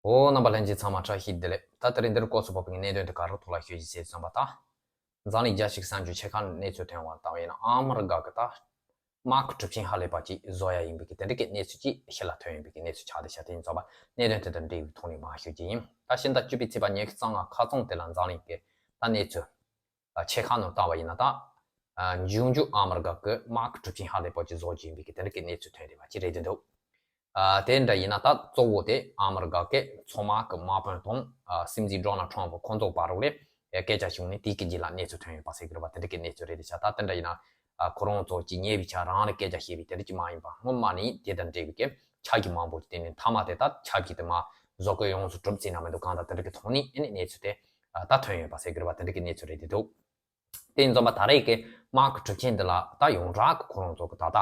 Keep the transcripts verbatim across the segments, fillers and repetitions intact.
ཨོ། རྣམ་པ་ལྷན་རྒྱས་ཚང་མ་བཀྲ་ཤིས་བདེ་ལེགས། ད་དེ་རིང་འདིར་སྐོར་ཚོ་བབས་པའི་གནད་དོན་དེ་ག་རེ་ཐོག་ལ་ཤོད་ཀྱི་ཟེར་བསམ་པ་དང་། འཛམ་གླིང་རྒྱལ་སྤྱི་གི་གསར་འགྱུར་ཆེ་ཁག་གནས་ཚུལ་ཐོན་བ་ལྟ་བ་ཡིན་ན། ཨ་མི་རི་ཀ་གི་ད་དམག་གི་གྲུབ་ཆེན་ཧ་ལས་པ་ཅིག་བཟོ་ཡ་ཡིན་པའི་གི་དེ་འདྲ་གི་གནས་ཚུལ་ཅིག་ཕྱི་ལ་ཐོན་ཡོད་པའི་གི་གནས་ཚུལ་ཆགས་བསྡད་ཤག་དེ་ཡིན་ཙང་པ་གནད་དོན་དེ་དང་འབྲེལ་བའི་ཐོག་ནས་མར་ཤོད་ཀྱི་ཡིན། ད་ཕྱི་ཟླ་བཅུ་པའི་ཚེས་པ་ཉི་ཤུ་རྩ་ལྔ་ཁ་རྩང་དེ་ལ་འཛམ་གླིང་གི་ད་གནས་ཚུལ་ཆེ་ཁག་ནང་བལྟ་བ་ཡིན་ན། ད་འབྱུང་འགྱུར་ཨ་མི་རི་ཀ་གི་དམག་གི་གྲུབ་ཆེན་ཧ་ལས་པ་ཅིག་བཟོ་རྒྱུ་ཡིན་པའི་གི་དེ་འདྲ་གི་གནས་ཚུལ་ཐོན་བསྡད་པ་ཅིག་རེད་འདུག་ཨ། དེ་འདྲ་ཡིན་ན་ད་གཙོ་བོ་དེ་ཨ་མི་རི་ཀ་གི་མཚོ་དམག་གི་དམག་དཔོན་དང་། ཨ། སྲིད་འཛིན་ཌོ་ནལ་ཊམ་པ་ཁོང་ཚོ་བར་ལ་སྐད་ཆ་བྱུང་ནས་དེའི་གི་རྗེས་ལ་གནས་ཚུལ་ཐོན་ཡོད་པ་ཟེར་གི་རེད་པ། དེ་འདྲ་གི་གནས་ཚུལ་རེད་དེ་ཤག་ད་དེ་འདྲ་ཡིན་ན། ཨ། ཁོ་རང་ཚོ་གཅིག་ཉེ་བའི་ཆ་རང་ལ་སྐད་ཆ་བཤད་པའི་དེ་འདྲ་གཅིག་མ་ཡིན་པ། སྔོན་མ་ནས་དེ་དང་འབྲེལ་བའི་གི་ཆབ་ཀྱི་མང་པོ་ཅིག་བསྟན་ནས། མཐའ་མ་དེ་ད་ཆབ་ཀྱི་དེ་མ་བཟོ་བཀོད་ཡོངས་སུ་གྲུབ་ཟེར་ན་མི་འདུག་གང་ལྟར་དེ་འདྲ་གི་ཐོག་ནས་ཨ་ནི་གནས་ཚུལ་དེ་ད་ཐོན་ཡོད་པ་ཟེར་གི་རེད་པ། དེ་འདྲ་གི་གནས་ཚུལ་རེད་དེ་འདུག་དེ་ཡིན་ཙང་པ་ད་རེས་ཀྱི་དམག་གི་གྲུབ་ཆེན་འདི་ལ་ད་ཡོངས་གྲགས་ཀྱི་ཁོ་རང་ཚོ་གི་ད་ལྟ་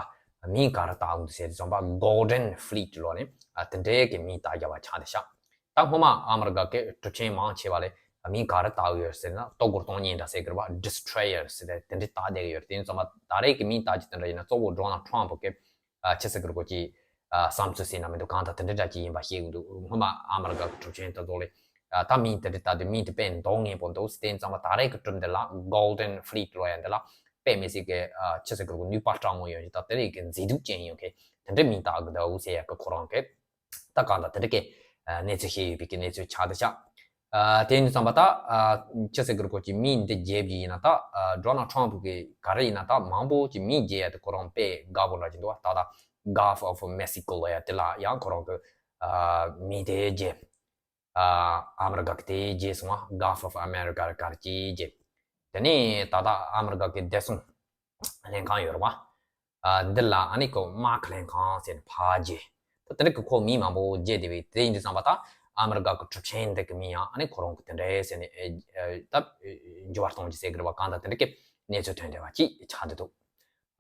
མིང་ག་རེ་བཏགས་འདུག་ཟེར་དུས་ཙམ་པ། Golden Fleet ལོ་ནས། ཨ། དེ་འདྲའི་གི་མིང་བཏགས་བཞག་པ་ཆགས་བསྡད་ཤག་ད་སྔོན་མ་ཨ་མི་རི་ཀ་གི་གྲུབ་ཆེན་མང་ཆེ་བ་ལ་མིང་ག་རེ་བཏགས་ཡོད་ཟེར་ན། ལྟོ་གོས་གཏོང་མཁན་འདྲ་ཟེར་གི་རེད་པ། Destroyer ཟེར་ཏེ་དེ་འདྲ་བཏགས་བསྡད་ཀྱི་ཡོད་རེད། དེ་ཡིན་ཙང་པ་ད་རེས་ཀྱི་མིང་བཏགས་རྒྱུ་དེ་འདྲ་ཡིན་ན། གཙོ་བོ་ཌོ་ནལ་ཊམ་པ་གི་ཨ། ཅི་ཟེར་གི་རེད་གོ། ཅིག་ཨ། བསམ་ཚུལ་ཟེར་ན་མི་འདུག་གང་ལྟར་དེ་འདྲ་འདྲ་ཅིག་ཡིན་པ་ཤེས་ཀྱི་འདུག་སྔོན་མ་ཨ་མི་རི་ཀ་གི་གྲུབ་ཆེན་དེ་ཚོ་ལ། ཨ། ད་མིང་དེ་འདྲ་བཏགས་དུས་མིང་དེ་དཔེ་འདོགས་ངེས་པོ་འདུག་དེ་ཡིན་ཙང་པ་ད་རེས་ཀྱི་གྲུབ་འདི་ལ། Golden Fleet ལོ་ཡ་འདི་ལ་དཔེ་མི་སྲིད་ཀྱི། ཨ། ཅི་ཟེར་གི་རེད་གོ། ནུས་པ་སྤྲང་མོ་ཡོད་ཀྱི། ད་དེ་རིགས་ཀྱི་མཛེས་སྡུག་ཅན་ཡོད་མཁན་དེ་འདྲ་མིང་བཏགས་གི་འདུག་ཟེར་ཡ་གི་ཁོ་རང་གི་ད་གང་ལྟར་དེ་འདྲ་གི་གནས་ཚུལ་བཤད་ཡོད་པའི་གི་གནས་ཚུལ་ཆགས་བསྡད་ཤག་ཨ། དེ་ཡིན་དུས་ཙམ་པ་ད། ཨ། ཅི་ཟེར་གི་རེད་གོ། ཅིག་མིང་འདི་རྒྱས་པ་ཡིན་ན། ད། ཨ། ཌོ་ནལ་ཊམ་པ་གི་ག་རེ་ཡིན་ན། ད་མང་པོ་ཅིག་མིང་རྒྱས་ཡ་དེ་ཁོ་རང་དཔེ་དགའ་པོ་འདྲ་ཅིག་འདུག་པ། ད་ད་Gulf of Mexico ལོ་ཡ་དེ་ལ་ཡང་ཁོ་རང་གི། ཨ། མིང་དེ་རྒྱས། ཨ། ཨ་མི་རི་ཀ་གི་དེ་རྒྱས་སོང་བ། Gulf of America ག་རེ་ག་རེ་ཅིག་རྒྱས། དེ་ནས་ད་ལྟ་ཨ་མི་རི་ཀ་གི་བདེ་སྲུང་ལྷན་ཁང་ཡོད་རེད་པ། ཨ། འདི་ལ་ཨ་ནི་ཁོ་དམག་ལྷན་ཁང་ཟེར་ནས་ཕར་རྒྱས། ད་དེ་འདྲ་གི་ཁོ་མིང་མང་པོ་རྒྱས་བསྡད་པས། དེ་ཡིན་དུས་ཙམ་པ་ད་ཨ་མི་རི་ཀ་གི་གྲུབ་ཆེན་འདི་གི་མིང་ཡང་ཨ་ནི་ཁོ་རང་གི་དེ་འདྲ་ཟེར་ནས། ཨེ། ཨེ། ད་འགྱུར་བ་གཏོང་རྒྱུ་ཟེར་གི་རེད་པ། གང་ལྟར་དེ་འདྲ་གི་གནས་ཚུལ་ཐོན་བསྡད་པ་ཅིག་ཆགས་བསྡད་འདུག་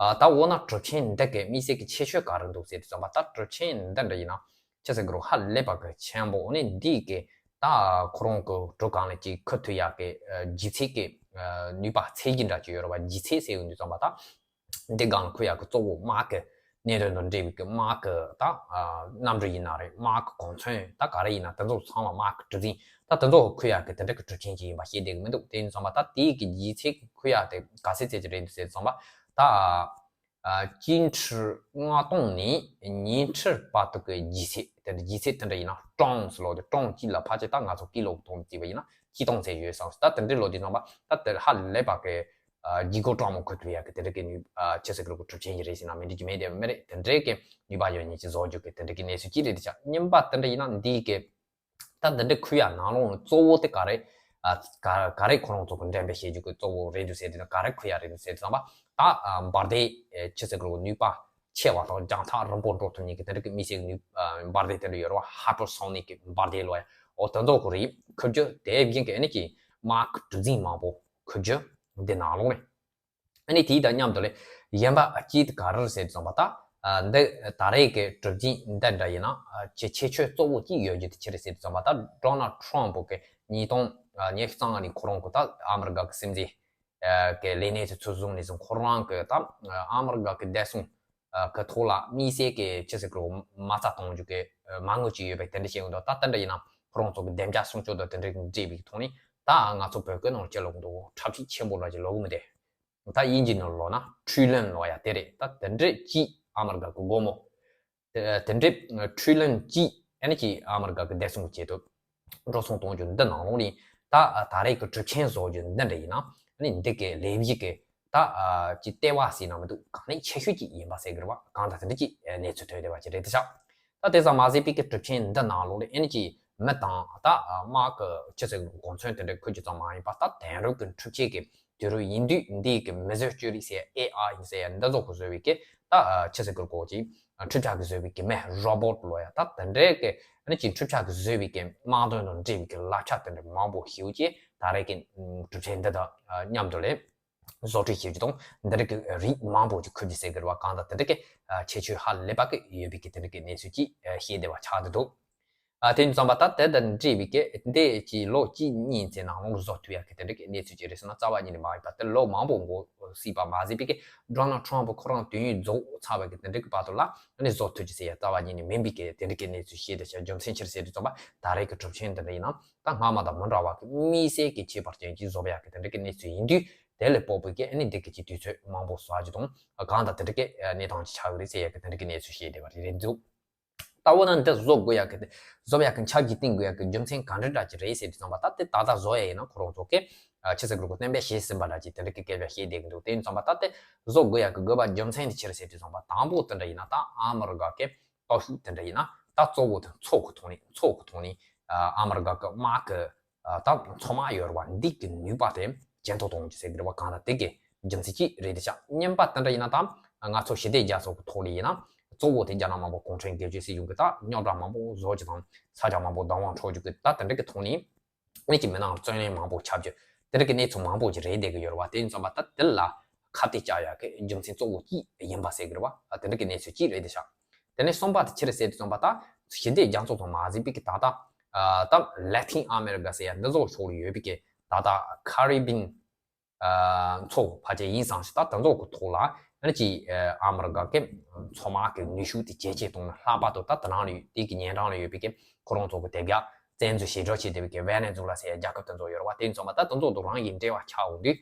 ཨ། ད་འོ་ན་གྲུབ་ཆེན་འདི་གི་དམིགས་བསལ་གྱི་ཁྱད་ཆོས་ག་རེ་འདུག་ཟེར་དུས་ཙམ་པ། ད་གྲུབ་ཆེན་འདི་འདྲ་ཡིན་ན་ཅི་ཟེར་གི་རེད། ཧ་ལས་པ་གི་ཆེན་པོ། འོ་ནི་འདི་གི་ད་ཁོ་རང་གི་གྲུ་གུ་ལ་ཅིག་འཁུར་ཐུབ་ཡག་གི། ཨ། ལྗིད་ཚད་ཀྱི། ཨ། ནུས་པ་ཚད་ཀྱི་འདྲ་ཅིག་ཡོད་རེད་པ། ལྗིད་ཚད་ཟེར་ཡོང་དུས་ཙམ་པ་ད། འདི་སྒང་ལ་འཁུར་ཡག་གི་གཙོ་བོ་དམག་གི་གནད་དོན་དང་འབྲེལ་བའི་གི་དམག་གི་ད། ཨ། གནམ་གྲུ་ཡིན་ན་རེད། དམག་གི་གོ་མཚོན་ད་ག་རེ་ཡིན་ན་དེ་ཚོ་ཚང་མ། དམག་གི་གྲུ་གཟིངས་ད་དེ་ཚོ་འཁུར་ཡག་གི་དེ་འདྲ་གི་གྲུབ་ཆེན་ཅིག་ཡིན་པ་ཤེས་བསྡད་གི་མི་འདུག་དེ་ཡིན་ཙང་པ་ད་དེའི་གི་ལྗིད་ཚད་ཀྱི་འཁུར་ཡག་དེ་ག་ཚད་ཚད་ཅིག་རེད་འདུག་ཟེར་ཙང་པ། ད། ཨ། ཨ། ཅིན་ཁྲི་ལྔ་སྟོང་ནས་ཉིས་ཁྲི་བར་དུ་གི་ལྗིད་ཚད། དེ་འདྲ་ལྗིད་ཚད་དེ་འདྲ་ཡིན་ན། ཀྲོང་ཟེར་ལབ་དུས་ཀྲོང་གཅིག་ལ་ཕལ་ཆེར་ད་ང་ཚོ་ཀི་ལོ་གི་ཐོག་ནས་བརྩིས་པ་ཡིན་ན་ཆིག་སྟོང་ཙམ་ཡོད་བསམ་སོང་། ད་དེ་འདྲའི་ལོ་དེ་ཙམ་པ་ད་དེ་ཧ་ལས་པ་གི། ཨ། ལྗིད་ཁོག་སྤྲང་མོ་འཁུར་ཐུབ་ཡག་གི་དེ་འདྲ་གི་ནུས། ཨ། ཅི་ཟེར་གི་རེད་གོ། གྲུབ་ཆེན་ཞིག་རེད་ཟེར་ན་མི་འགྲིག་རྒྱུ་མེད། དེ་མི་རེད། དེ་འདྲའི་གི་ནུས་པ་ཡོད་མཁན་ཅིག་བཟོ་རྒྱུ་གི་དེ་འདྲ་གི་གནས་ཚུལ་ཅིག་རེད་དེ་ཤག་གཉིས་པ་དེ་འདྲ་ཡིན་ན་འདི་གི། ད་འདི་འདྲ་འཁུར་ཡག་ནང་ལོགས་ནས་གཙོ་བོ་དེ་ག་རེ། ཨ། ག་ག་རེ་ཁོ་རང་ཚོ་གི་འགྲེམས་སྤེལ་བྱེད་རྒྱུ་གི་གཙོ་བོ་རེད་འདུག་ཟེར་དུས་ན། ག་རེ་འཁུར་ཡག་རེད་འདུག་ཟེར་དུས་ཙམ་པ། ད། ཨ། འབར་མདེལ། ཨེ། ཅི་ཟེར་གི་རེད། ནུས་པ་ཆེ་བ་དང་རྒྱང་ཐག་རིང་པོ་འགྲོ་ཐུབ་མཁན་གི་དེ་འདྲ་གི་དམིགས་བསལ་གྱི་ནུས། ཨ། འབར་མདེལ་དེ་འདྲ་ཡོད་རེད་པ། ཧའི་པར་སོ་ནིག་གི་འབར་མདེལ་ལབ་ཡ། འོ་དེ་ཚོ་ཁོ་རེ་འཁུར་རྒྱུ། དེ་བཞིན་གི་ཨ་ནི་ཅིག་དམག་གི་གྲུ་གཟིངས་མང་པོ་འཁུར་རྒྱུ། འདི་ནང་ལོགས་ནས། ཨ་ནི་དེ་དང་མཉམ་དུ་ལས་གཞན་པ་གཅིག་དེ་ག་རེ་རེད་ཟེར་དུས་ཙམ་པ། ད། ཨ། འདི་ད་རེས་ཀྱི་གྲུ་གཟིངས་འདི་འདྲ་ཡིན་ན། ཨ། ཅི་ཁྱད་ཆོས་གཙོ་བོ་གཅིག་ཡོད་རྒྱུ་དེ་ཅི་རེད་ཟེར་དུས་ཙམ་པ། ད་ཌོ་ནལ་ཊམ་པ་གི་ཉིས་སྟོང་ཉི་ཤུ་རྩ་ལྔ་ནས་ཁོ་རང་གི་ད་ཨ་མི་རི་ཀ་གི་སྲིད་འཛིན་གི་ལས་གནས་དེ་ཚུར་བཟུང་ནས་བཟུང་ཁོ་རང་གི་ད་ཨ་མི་རི་ཀ་གི་བདེ་སྲུང་གི་ཐོག་ལ་དམིགས་བསལ་གྱི་ཅི་ཟེར་གི་རེད། མ་རྩ་གཏོང་རྒྱུ་གི་མ་དངུལ་ཅིག་ཡོད་པའི་དེ་འདྲ་བཤད་ཡོང་དུས། ད་དེ་འདྲ་ཡིན་ན་ཁོ་རང་ཚོ་གི་བདེ་འཇགས་སྲུང་སྐྱོབ་དང་དེ་འདྲ་འབྲེལ་བའི་ཐོག་ནས། ད་ང་ཚོ་བོད་སྐད་ནང་ཅི་ལབ་འདུག་འཁྲབ་ཁྲིད་ཆེན་པོ་འདྲ་ཅིག་ལབ་གི་མི་འདུག་ད་དབྱིན་ཇི་ནང་ལབ་ན་ཁྲི་ལན་ལབ་ཡ་དེ་རེད། ད་དེ་འདྲ་ཅིག་ཨ་མི་རི་ཀ་གི་སྒོར་མོ། དེ་དེ་འདྲའི་ཁྲི་ལན་གཅིག་ཨ་ནི་ཅིག་ཨ་མི་རི་ཀ་གི་བདེ་སྲུང་གི་ཆེད་དུ་འགྲོ་སོང་གཏོང་རྒྱུ་འདི་ནང་ལོགས་ནས། ད་ད་རེས་ཀྱི་གྲུབ་ཆེན་བཟོ་རྒྱུ་འདི་འདྲ་ཡིན་ན། ཨ་ནི་འདི་གི་ལས་གཞི་གི་ད་ཅིག་ལྟེ་བ་ཟེར་ན་མི་འདུག་གང་ལས་ཆེ་ཤོས་ཅིག་ཡིན་པ་ཟེར་གི་རེད་པ། གང་ལྟར་དེ་འདྲ་ཅིག་གནས་ཚུལ་ཐོན་བསྡད་པ་ཅིག་རེད་དེ་ཤག་ད་དེ་ཙམ་མ་ཟད་པའི་གི་གྲུབ་ཆེན་འདི་ནང་ལོགས་ལ་ཨ་ནི་ཅིག་མི་དང་ད་དམག་གི་ཅི་ཟེར་གོ་གོ་མཚོན་དེ་འདྲ་འཁུར་རྒྱུ་ཙམ་མ་ཡིན་པ། ད་དེང་རབས་ཀྱི་འཕྲུལ་ཆས་ཀྱི་དུས་རབས་ཡིན་དུས། འདི་གི་མིས་བཟོས་བཅོས་རིག་ཟེར། ཨེ་ཨའི་ཟེར་ཡ་འདི་ཚོ་གིས་བཟོས་པའི་གི་ད་ཅི་ཟེར་གི་རེད་གོ། ཅིག་འཕྲུལ་ཆས་ཀྱིས་བཟོས་པའི་གི་མི་རོ་བོཊ་ལབ་ཡ། ད་དེ་འདྲའི་གི་ཨ་ནི་ཅིག་འཕྲུལ་ཆས་ཀྱིས་བཟོས་པའི་གི་དམག་དོན་དང་འབྲེལ་བའི་གི་ལག་ཆ་དེ་འདྲ་མང་པོ་ཞེ་པོ་ཅིག་ད་རེས་ཀྱི་གྲུབ་ཆེན་འདི་དང་མཉམ་དུ་ལས་བཟོ་སྐྲུན་བྱེད་རྒྱུ་དང་། འདི་འདྲ་གི་རིགས་མང་པོ་ཅིག་འཁུར་རྒྱུ་ཟེར་གི་རེད་པ། གང་ལྟར་དེ་འདྲ་གི་ཁྱད་ཆོས་ཧ་ལས་པ་གི་ཡོད་པའི་གི་དེ་འདྲ་གི་གནས་ཚུལ་ཅིག་བཤད་བསྡད་པ་ཆགས་བསྡད་འདུག་ཨ་དེ་ཙམ་པ་ད་དེ་དང་འབྲེལ་བའི་གི་འདི་ཀྱི་ལོ་གཅིག་གཉིས་ཙམ་ནང་ལོགས་བཟོ་ཐུབ་ཡ་གི་དེ་འདྲ་གི་གནས་ཚུལ་ཅིག་རེད་ཟེར་ན་རྩ་བ་ཉིད་ནས་མ་ཡིན་པ། དེ་ལོ་མང་པོ་འགོར་སྲིད་པ་མ་ཟད་པའི་གི་ཌོ་ནལ་ཊམ་ཕུ་ཁོ་རང་དུས་ཡུན་རྫོགས་ཚར་བའི་གི་དེ་འདྲ་གི་བར་དུ་ལ་ཨ་ནི་བཟོ་ཐུབ་ཀྱི་ཟེར་ཡ་རྩ་བ་ཉིད་ནས་མིན་པའི་གི་དེ་འདྲ་གི་གནས་ཚུལ་བཤད་དེ་བྱ། རྒྱུ་མཚན་ཅི་རེད་ཟེར་དུས་ཙམ་པ་ད་རེས་ཀྱི་གྲུབ་ཆེན་དེ་འདྲ་ཡིན་ན་ད་སྔ་མ་དང་མི་འདྲ་བ་གི་དམིགས་བསལ་གྱི་ཁྱད་པར་ཅན་གྱི་བཟོ་ཡ་གི་དེ་འདྲ་གི་གནས་ཚུལ་ཡིན་དུས། དེ་ལས་སྤོགས་པའི་གི་ཨ་ནི་འདི་གི་ཅིག་དུས་ཚོད་མང་པོ་ཟ་རྒྱུ་དང་གང་དང་དེ་འདྲ་གི་གནས་སྟངས་ཅིག་ཆགས་ཀྱི་རེད་ཟེར་ཡ་གི་དེ་འདྲ་གི་གནས་ཚུལ་བཤད་བསྡད་པ་རེད་འདུག་ད་འོ་ན་འདི་བཟོ་དགོས་ཡ་གི་བཟོ་ཡ་གི་ཆ་རྒྱུས་བཏིང་དགོས་ཡ་གི་རྒྱུ་མཚན་ག་འདྲ་འདྲ་ཅིག་རེད་ཟེར་དུས་ཙམ་པ་ད་དེ་ད་ལྟ་བཟོ་ཡ་ཡིན་ན་ཁོ་རང་ཚོ་གི་ཆི་ཟེར་དགོས་རེད། གོ་བསྟན་པའི་གཞི་ཟིན་པ་འདྲ་ཅིག་དེ་འདྲ་གི་སྐད་ཆ་བཤད་བསྡད་ཀྱི་འདུག་དེ་ཡིན་ཙམ་པ་ད་དེ་བཟོ་དགོས་ཡ་གི་དགོས་པ་རྒྱུ་མཚན་དེ་ཅི་རེད་ཟེར་དུས་ཙམ་པ་དང་པོ་དེ་འདྲ་ཡིན་ན་ད་ཨ་མི་རི་ཀ་གི་སྟོབས་ཤུགས་དེ་འདྲ་ཡིན་ན་ད་གཙོ་བོ་དེ་མཚོ་གི་ཐོག་ནས་མཚོ་གི་ཐོག་ནས་ཨ་མི་རི་ཀ་གི་དམག་གི་ད་མཚོ་དམག་ཡོད་རེད་བ། འདི་གི་ནུས་པ་དེ་ཇེ་མཐོར་གཏོང་རྒྱུ་ཟེར་གི་རེད་བ། གང་ལྟར་དེ་གི་རྒྱུ་མཚན་གཅིག་རེད་དེ་ཤག་གཉིས་པ་དེ་འདྲ་ཡིན་ན་ད་ང་ཚོ་ཞི་བདེ་རྒྱ་མཚོ་གི་ཐོག་ལ་ཡིན་ན་གཙོ་བོ་དེ་རྒྱ་ནག་དམར་པོ་གུང་ཁྲན་སྒེར་གཅོད་སྲིད་གཞུང་གི་ད་རྙོག་དྲ་མང་པོ་བཟོ་རྒྱུ་དང་ས་ཆ་མང་པོ་བདག་དབང་འཕྲོག་རྒྱུ་གི་ད་དེ་འདྲ་གི་ཐོག་ནས་ཨ་ནི་ཅིག་མི་ནག་བཙན་གནོན་མང་པོ་ཁྱབ་རྒྱུ་དེ་འདྲ་གི་གནས་ཚུལ་མང་པོ་ཅིག་རེད་བསྡད་གི་ཡོད་རེད་བ། དེ་ཡིན་ཙམ་པ་ད་དེ་ལ་ཁ་གཏད་བཅག་ཡག་གི་རྒྱུ་མཚན་གཙོ་བོ་གཅིག་ཡིན་པ་ཟེར་གི་རེད་བ། དེ་འདྲ་གི་གནས་ཚུལ་གཅིག་རེད་དེ་ཤག་དེ་ནས་གསུམ་པ་དེ་ཅི་རེད་ཟེར་དུས་ཙམ་པ་ད་ཞི་བདེ་རྒྱ་མཚོ་དང་མ་ཟིན་པའི་གི་ད་ལྟ་ད་ལ་ཏིན་ཨ་མེ་རི་ཀ་ཟེར་ཡ་འདི་ཚོ་ཕྱོགས་ལ་ཡོད་པའི་གི་ད་ལྟ་ཁ་རི་བིན་མཚོ་ཕལ་ཆེར་ཡིན་ཙང་ཞིག་ད་དེ་ཚོ་གི་ཐོག་ལ་ཨ་ནི་ཅིག་ཨ་མི་རི་ཀ་གི་མཚོ་དམག་གི་ནུས་ཤུགས་དེ་ཇེ་ཆེ་གཏོང་ན་ལྷག་པར་དུ་ད་དེ་རང་ལ་ཡོད་དེ་གི་ཉེ་འགྲམ་ལ་ཡོད་པའི་གི་ཁོ་རང་ཚོ་གི་དེ་ག་བཙན་འཛུལ་ཞི་དྲག་བྱེད་བསྡད་པའི་གི་ཝེ་ནེ་ཛུ་ལ་ཟེར་ཡ་རྒྱལ་ཁབ་དེ་ཚོ་ཡོད་རེད་བ། དེ་ཡིན་ཙམ་པ་ད་དེ་ཚོ་དང་རང་གི་འབྲེལ་བ་ཆགས་འོང་དུས།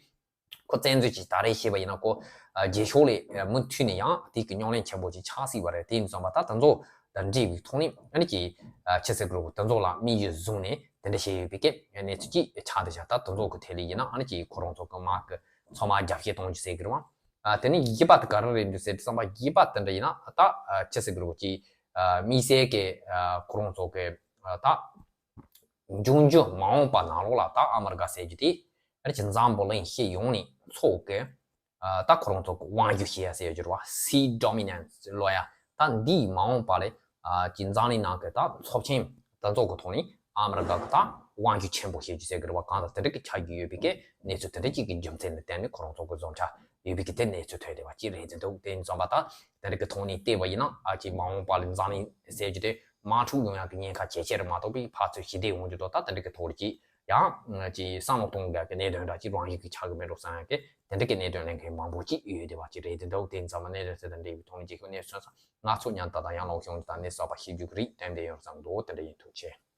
ཁོ་བཙན་འཛུལ་གྱིས་ད་རེས་བཤད་པ་ཡིན་ན་ཁོ་ཨ་རྗེས་ཕྱོགས་ལ་ཨ་མུ་མཐུད་ནས་ཡང་དེ་གི་རྙོག་གླེང་ཆེན་པོ་ཅིག་ཆགས་སྲིད་པ་རེད། དེ་ཡིན་ཙམ་པ་ད་དེ་ཚོ་དང་འབྲེལ་བའི་ཐོག་ནས་ཨ་ནི་ཀྱི་ཨ་ཆི་ཟེར་དགོས་རེད། དེ་ཚོ་ལ་དམིགས་ཡུལ་བཟུང་ནས་དེ་འདྲ་བྱས་ཡོད་པའི་སྐད་གནས་ཚུལ་ཅིག་ཆགས་བསྡད་ཤག་ད་དེ་ཚོ་གི་ཐད་ལ་ཡིན་ན་ཨ་ནི་ཀྱི་ཁོ་རང་ཚོ་གི་དམག་གི་མཚོ་དམག་རྒྱབ་བཤིག་གཏོང་རྒྱུ་ཟེར་གི་རེད་བ། ཨ་དེ་ནས་བཞི་པ་དེ་ག་རེ་རེད་འདུག་ཟེར་དུས་ཙམ་པ་བཞི་པ་དེ་འདྲ་ཡིན་ན་ད་ཨ་ཆི་ཟེར་དགོས་རེད། ཀྱི་ཨ་དམིགས་བསལ་གྱི་ཨ་ཁོ་རང་ཚོ་གི་ཨ་ད་འབྱུང་འགྱུར་མ་འོངས་པ་ནང་ལོགས་ལ་ད་ཨ་མི་རི་ཀ་ཟེར་རྒྱུ་དེ་ཨ་ནི་ཅིག་འཛམ་བུ་གླིང་སྤྱི་ཡོངས་ནས་མཚོ་གི་ཨ་ད་ཁོ་རང་ཚོ་གི་དབང་སྒྱུར་བྱེད་ཡ་ཟེར་རྒྱུ་རེད་བ། Sea dominance ལབ་ཡ་ད་འདིའི་མ་འོངས་པ་ལ་ཨ་ཅིག་འཛམ་གླིང་ནང་གི་ད་ཚབས་ཆེན་ད་ཚོ་གི་ཐོག་ནས་ཨ་མི་རི་ཀ་གི་ད་དབང་སྒྱུར་ཆེན་པོ་བྱེད་རྒྱུ་ཟེར་གི་རེད་བ། གང་ལྟར་དེ་འདྲ་གི་ཆགས་རྒྱུ་ཡོད་པའི་གི་གནས་ཚུལ་དེ་འདྲ་ཅིག་གི་རྒྱུ་མཚན་ལ་བརྟེན་ནས་ཁོ་རང་ཚོ་གི་བཟོ་འཆར་ཡོད་པའི་གི་དེ་གནས་ཚུལ་ཐོན་བསྡད་པ་ཅིག་རེད་ཟེར་འདུག་དེ་ཡིན་ཙམ་པ་ད་དེ་འདྲ་གི་ཐོག་ནས་བལྟས་པ་ཡིན་ན་ཨ་ཅིག་མ་འོངས་པ་ལ་འཛམ་གླིང་ཟེར་རྒྱུ་དེ་དམག་འཁྲུག་ཡོང་ཡག་གི་ཉེན་ཁ་ཇེ་ཆེ་རུ་མ་གཏོགས་པའི་ཕར་ཚུར་ཞི་བདེ་ཡོང་རྒྱུ་དང་ད་དེ་འདྲ་གི་ཐོག་ལ་ཅིག་ཡང་ཅིག་བསམ་བློ་གཏོང་དགོས་ཀྱི་གནད་དོན་འདྲ་ཅིག་རང་བཞིན་གྱིས་ཆགས་ཀྱི་མེད་འགྲོ་བསམ་ཡག་གི་དེ་འདྲ་གི་གནད་དོན་གླེང་མཁན་མང་པོ་ཅིག་ཡོད་བསྡད་པ་ཅིག་རེད་ཟེར་འདུག་དེ་ཡིན་ཙམ་པ་གནད་དོན་ཟེར་དང་འབྲེལ་བའི་ཐོག་ནས་ཅིག་གནས་ཚུལ་སོང་ཙང་ང་ཚོ་ཉན་ད་དང་ཡང་ལོག་ཤོང་དང་གནས་ཚུལ་པ་ཤེས་རྒྱུ་གི་རིགས་ཏན་ཏན་ཡོད་བསམ་འདུག་དེ་འདྲ་ཡིན། ཐུགས་རྗེ་ཆེ།